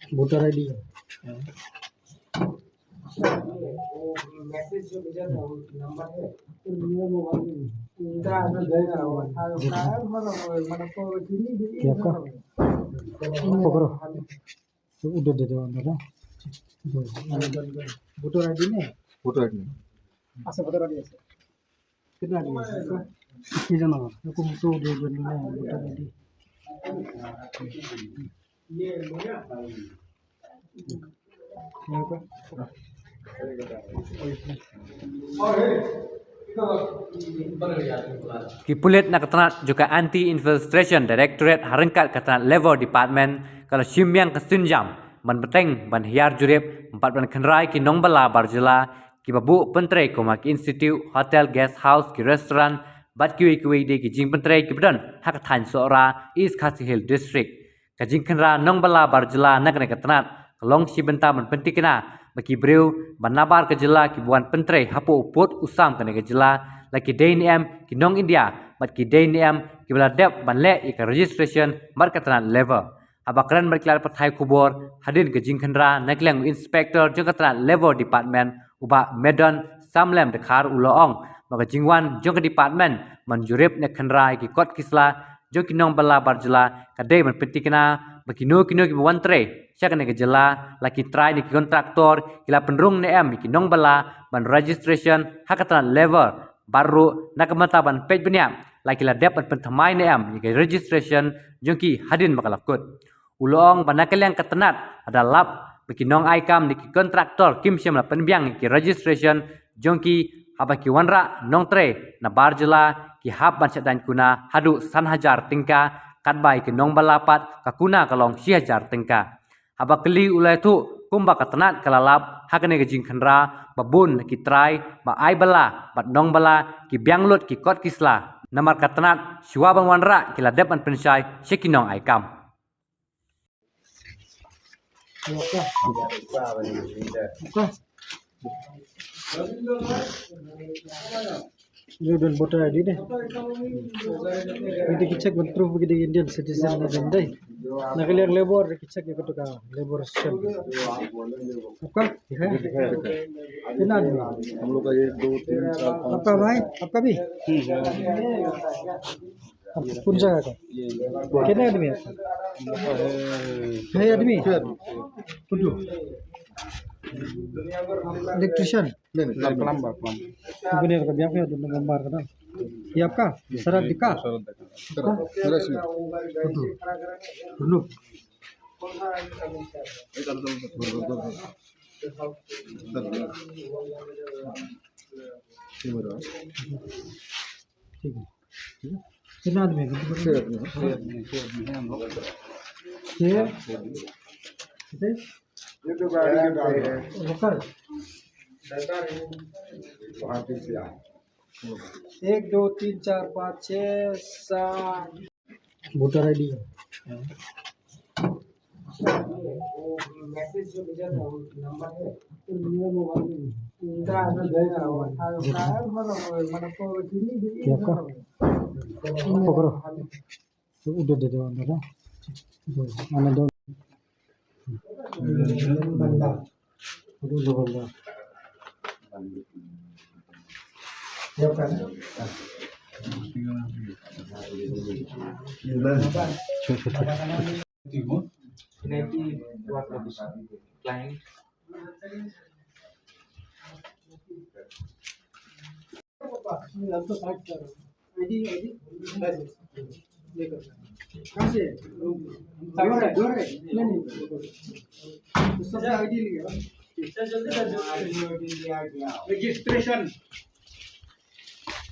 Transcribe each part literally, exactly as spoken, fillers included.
वोटर आईडी है। मैसेज जो भेजा था, वो नंबर है? मेरा मोबाइल में नहीं। उनका नंबर है, वो था, वो था, मतलब, मतलब, तो ये नहीं, ये ये ये आपका? पकड़ो। तो उधर दे दो, अंदर ना। वोटर आईडी नहीं? वोटर आईडी नहीं। अच्छा, वोटर आईडी है। कितना आदमी है इसका? इक्कीस जना। रुको, तो दे दो, नहीं, वोटर आईडी। Ki pulit na ka tnat jong ka Anti Infiltration Directorate ha ryngkat ka tnat Labour Department ka la shim ïa ka sienjam ban bteng ban hiar jurip bad ban kynrai ki nongbylla bar jylla kiba buh pyntrei kum ha ki institute, hotel, guest house, ki restaurant bad kiwei kiwei de ki jingpyntrei kiba don ha ka thaiñ Sohra, East Khasi Hills District. Ka jingkynra nongbylla bar jylla na kane ka tnat ka long shi bynta ban pyntikna ba ki briew ba nabar ka jylla kiba wan pyntrei hapoh u pud u sam kane ka jylla la ki dei ne em ki nong India bad ki dei ne em kiba la dep ban leh ïa ka registration bad ka tnat Labour. Haba kren bad ki lad pathai khubor hadien ka jingkynra na ka liang u Inspector jong ka tnat Labour Department u Bah Medon Samlem Dkhar u la ong ba ka jingwan jong ka department ban jurip ne kynra ïa ki kot ki sla jong ki nongbylla bar jylla ka dei ban pyntikna ba kino kino kiba wan trei sha kane ka jylla, la ki trai ne ki kontraktor ki la pynrung ne em ïa ki nongbylla ban registration ha ka tnat Labour, bad ruh na ka bynta ban peit bniah la ki la dep ban pynthymmai ne em ïa ka registration jong ki hadien ba ka la kut. U la ong ba na ka liang ka tnat lada lap ba ki nong ai kam ne ki kontraktor kim shym la pynbiang ïa ki registration jong ki, haba ki wanrah nongtrei na bar jylla ki hap ban shah daiñ kuna haduh san hajar tyngka, katba ïa ki nongbylla pat ka kuna ka long shi hajar tyngka. Haba kylli u la ïathuh kumba ka tnat ka la lap ha kane ka jingkynra ba bun na ki trai ba ai bylla bad nongbylla ki biang lut ki kot ki sla. Namar ka tnat shuwa ban wanrah ki la dep ban pynshai sha ki nong ai kam. Ïa don voter I D de. Ïa ki check ban proof ki dei Indian citizen ne em de. Na ka liang labour ki check ïa kato ka labour session. आपका? ठीक है। कितना आदमी? हम लोग का एक, दो, तीन, चार, पाँच, आपका भाई? आपका भी? आप कौन जगह का? कितने आदमी है? छह आदमी? छह आदमी। Electrician? नहीं, नहीं, plumber, plumber। Engineer का भी आपका, तो नंबर का ना। ये आपका? शरद का? शरद का। मेरा इसमें। ठीक है। ठीक है। कितना आदमी है? छह आदमी है। छह आदमी, छह आदमी है हम लोग। छह? कितने? ये तो गाड़ी के गाड़ी है। Local? वहाँ से आए। एक, दो, तीन, चार, पाँच, छः, सात। Voter I D है। मैसेज जो भेजा था, वो नंबर है? मेरा मोबाइल में नहीं। उनका नंबर है, वो था, वो था, मतलब, मतलब, तो चीनी भी ये आपका? पकड़ो। तो उधर दे दो, अंदर ना। दो, आने दो। बंदा। उधर दो बंदा। ये आपका है? Client. कहाँ से? जोर है, जोर है। नहीं, नहीं। तो सब आईडी लिया। रजिस्ट्रेशन।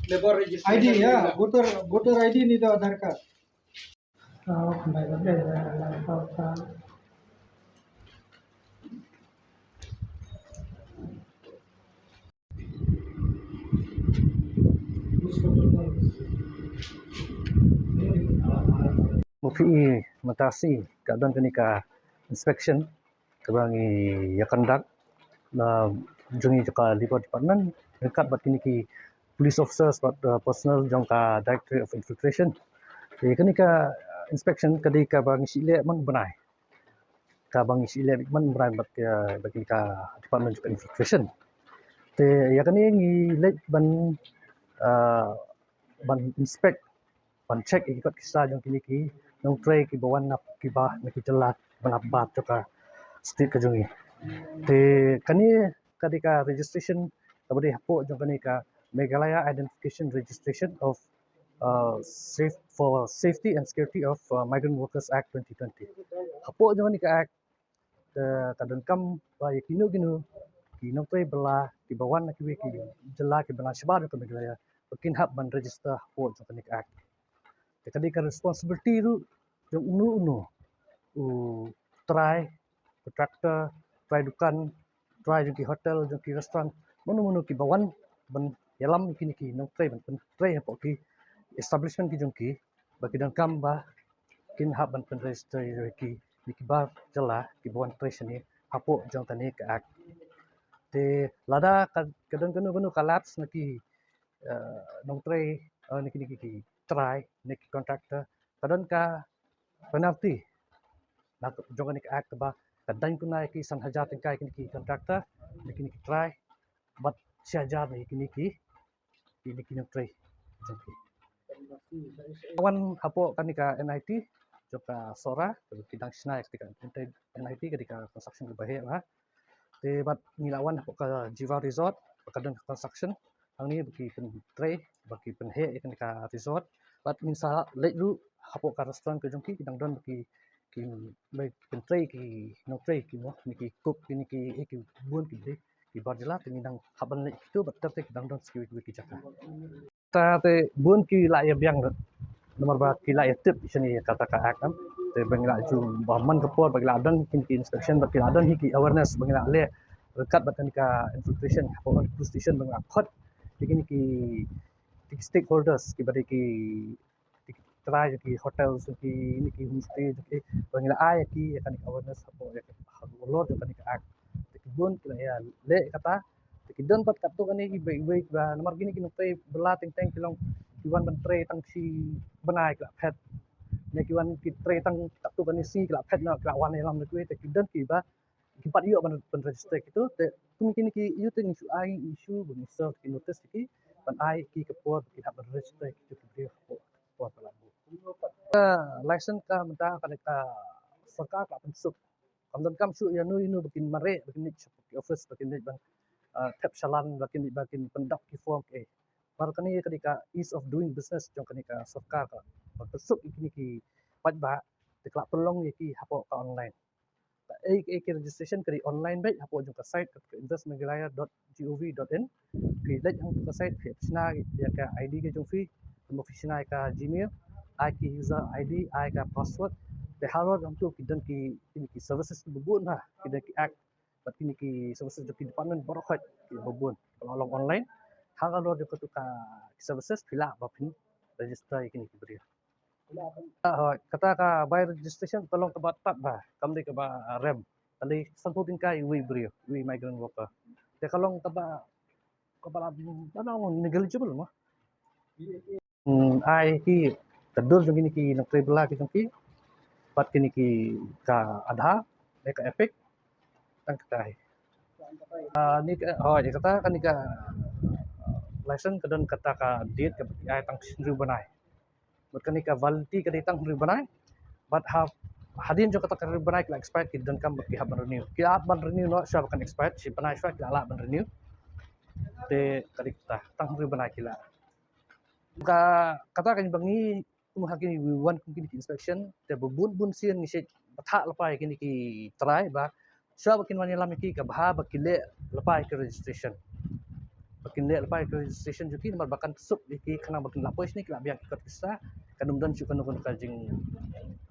लेबर रजिस्ट्रेशन। आईडी, या, वोटर, वोटर आईडी नहीं तो आधार कार्ड। Maphi i matasi ka don kani ka inspection kaba ngi ïa conduct na jong ngi jong ka Labour Department ryngkat bad kini ki police officers bad, uh, personnel jong ka Directorate of Infiltration. Te kani ka, uh, inspection ka dei kaba ngi shu leh man u bnai. kaba ngi shu leh man bran bad ka, bad ka Department of Infiltration. Te ïa kane ngi leit ban, ah, ban inspect, ban check ïa ki kot ki sa jong kine ki nongtrei kiba wan na kiba na ki jylla ban ap bar jong ka state ka jong ngi. Te kane ka dei ka registration kaba dei hapoh jong kane ka Meghalaya Identification Registration of, uh, safe, for Safety and Security of, uh, Migrant Workers Act twenty twenty. Hapoh jong kane ka act, te ka donkam ba ïa kino kino ki nongtrei bylla kiba wan na kiwei ki jylla kiba na shabar jong ka Meghalaya ba kin hap ban register hapoh jong kane ka act. Te ka dei ka responsibility ruh jong uno uno u trai contractor, trai dukan, trai jong ki hotel, jong ki restaurant, mano mano kiba wan ban ïalam ïa kine ki nongtrei ban pyntrei hapoh ki establishment ki jong ki, ba ki donkam ba kin hap ban pynregister ïa ki, ïa ki bar jylla kiba wan trei shane hapoh jong kane ka act. Te lada ka, ka don kano kano ka lapse na ki, eh, nongtrei, eh, na kine ki, ki trai, na ki contractor, ka don ka penalty na jong kane ka act kaba ka daiñ kuna ïa ki san hajar tyngka ïa kine ki contractor, ïa kine ki trai, bad shi hajar ïa kine ki, ïa kine ki nongtrei jong ki. Wan hapoh kane ka N I T jong ka Sohra, ki dang shna ïa ka N I T ka dei ka construction kaba heh bha. Te bad ngi la wan hapoh ka Jiva Resort, ba ka don ka construction hangne ba ki pyntrei, ba ki pynheh ïa kane ka resort. Bad ngin sa leit ruh hapoh ka restaurant ka jong ki, ki dang don ba ki, ki, ba ki pyntrei ki nongtrei ki mo, kine ki cook, kine ki, eh, ki bun ki dei ki bar jylla, te ngin dang hap ban leit kito, bad ter te ki dang don sa kiwei kiwei ki jaka. Ta te bun ki la ïa biang namar ba ki la ïa tip shane ïa kata ka act, em. Te ba ngi la ju ba man ka por ba ngi la don kine ki inspection, ba ki la don hi ki awareness, ba ngi la leh ryngkat bad kane ka infiltration hapoh police station, ba ngi la khot ïa kine ki, ki stakeholders kiba dei ki, ki trai jong ki hotel, jong ki, ne ki homestay, jong ki, ba ngi la ai ïa ki ïa kane ka awareness hapoh ïa ka halor jong kane ka act. Te ki bun ki la ïa leh ïa kata. Te ki don pat katto katne kiba, kiba, kiba namar kine ki nongtrei bylla teng teng ki long ki wan ban trei tang shi bnai ki la phet. Ne ki wan ki trei tang katto katne sngi ki la phet noh, ki la wan ïalam da kiwei. Te ki don kiba ki pat ïoh ban, ban register kito. Te kum kine ki ïoh te ngi shu ai issue, ba ngi serve ki notice ki ban ai ki ka por ba ki hap ban register kito ki briew hapoh ka por ba la buh. Ka license ka mynta ka dei ka sorkar ka pynsuk. Kam donkam shuh ïano ïano ba kin mareh, ba kin leit sha ki office, ba kin leit ban, ah, thep challan, ba kin leit, ba kin pyndap ki form, eh. Namar kane ka dei ka ease of doing business jong kane ka sorkar ka, ba pynsuk ïa kine ki paidbah, te ka la pynlong ïa ki hapoh ka online. Te ei, ei ki registration ka dei online beit hapoh jong ka site ka invest meghalaya dot gov dot in. Phi leit hangto ka site, phi shna ïa ka I D ka jong phi, te mo phi shna ïa ka Gmail, ai ki user I D, ai ka password. Te halor hangto ki don ki, kine ki services kiba bun ha, ki don ki act, bad kine ki services jong ki department baroh khoit kiba bun ba la long online. Halor jong kato ka services phi lah ba phin register ïa kine ki briew. Ah, hooid, kata ka bai registration ka long kaba tad bha, kam dei kaba rem. Ka dei sanphew tyngka iwei i briew, iwei i migrant worker. Te ka long kaba, kaba la, ba long negligible mo. Hmm, ai ki ka dur jong kine ki nongtrei bylla ki jong ki, bad kine ki ka Aadhaar ne ka EPIC, tang kata hi. Ah, ne ka, hooid, kata kane ka license ka don kata ka date kaba ki ai tang shi hynriew bnai. Bad kane ka validity ka dei tang hynriew bnai. Bad ha, hadien jong kata ka hynriew bnai ki la expire, ki donkam ba ki hap ban renew. Ki hap ban renew noh shuwa ba kan expire, shi bnai shuwa ki la lah ban renew. Te ka dei kata, tang hynriew bnai ki la. Ka, kata ka ba ngi kum ha kine wan kum kine ki inspection, te ba bun bun sien ngi shait bthah lypa ïa kine ki trai ba shuwa ba kin wan ïalam ïa ki ka bha ba ki leh lypa ïa ka registration. Ba kin leh lypa ïa ka registration jong ki namar ba kan suk ïa ki khnang ba kin lah poi shane ki lah biang ki kot ki sa, kan ym don shuh kano kano ka jing,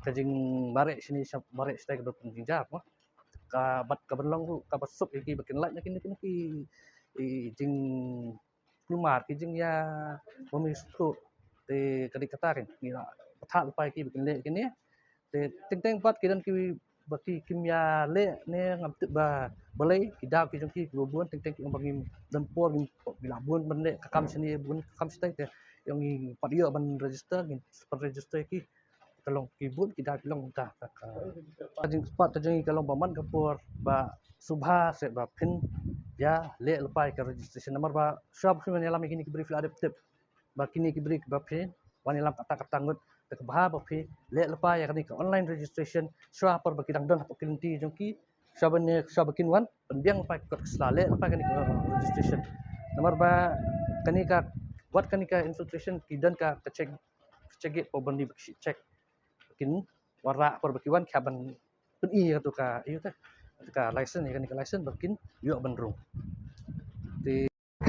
ka jingmareh shane sha mareh shatai ka don jingjia mo. Ka bad kaba long ruh kaba suk ïa ki ba kin lait na kine kine ki, i, jing kulmar, ki jingïa bym ïasngewthuh. Te ka dei kata kan ngi la bthah lypa ïa ki ba kin leh kine. Te teng teng pat ki don ki ba ki kim ïaleh ne ngam tip ba balei, ki daw ki jong ki kiba bun, teng teng ki ong ba ngim don por, ngim, ngi la bun ban leh ka kam shane, bun ka kam shatai, te ong ngi pat ïoh ban register, ngin pat register ïa ki. ka long ki bun ki da ki long ta ka, ka jingspot ta jong ngi ka long ba man ka por ba sngewbha se ba phin ïa leh lypa ïa ka registration. Namar ba shuwa ba phin wan ïalam ïa kine ki bri phi la dep tip ba kine ki bri ba phi wan ïalam kata kata ngut, te kaba bha ba phi leh lypa ïa kane ka online registration shuwa por ba ki dang don hapoh ki lynti jong ki, shuwa ban ne shuwa ba kin wan pynbiang lypa ki kot ki sla, leh lypa kane ka registration. Namar ba kane ka, wat kane ka infiltration ki don ka, ka check, ka check gate hapoh Byrni ba ki check. Kin wanrah por ba ki wan ki hap ban pyni ïa katu ka, ïa katu ka license, ïa kane ka license ba kin ïoh ban rung. Te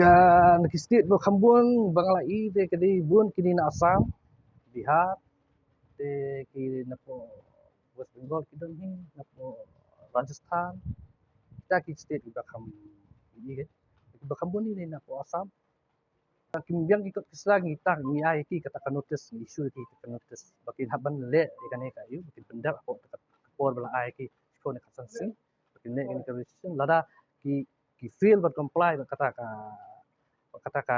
ka na ki state ba kham bun ba nga la ïohi te ka dei bun kine na Assam, Bihar, te ki na poh West Bengal ki don hi, na poh Rajasthan, kita ki state ba kham ïohi, ba kham bun hi na poh Assam. Kim biang ki kot ki sla ngi tang ngi ai ki kata ka notice, ngi issue ki kata ka notice ba kin hap ban leh ïa kane ka, ïa ba kin pyndep hapoh ka por ba la ai ki shuwa ne ka sensing ba kin leh ïa kane ka registration. Lada ki, ki fail ban comply bad kata ka, bad kata ka,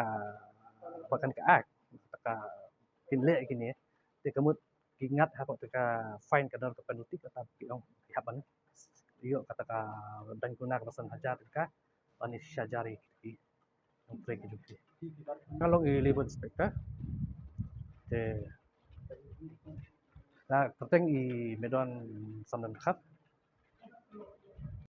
bad kane ka act, kata ka kin leh ïa kine, te ka mut ki ngat hapoh kata ka fine, ka don ka penalty, kata ki ong ki hap ban ïoh kata ka daiñ kuna kaba san hajar tyngka lane shi hajar ïa ki nongtrei ki jong ki. Nga long i labour inspector. Te na kyrteng i Medon Samdon Dkhar.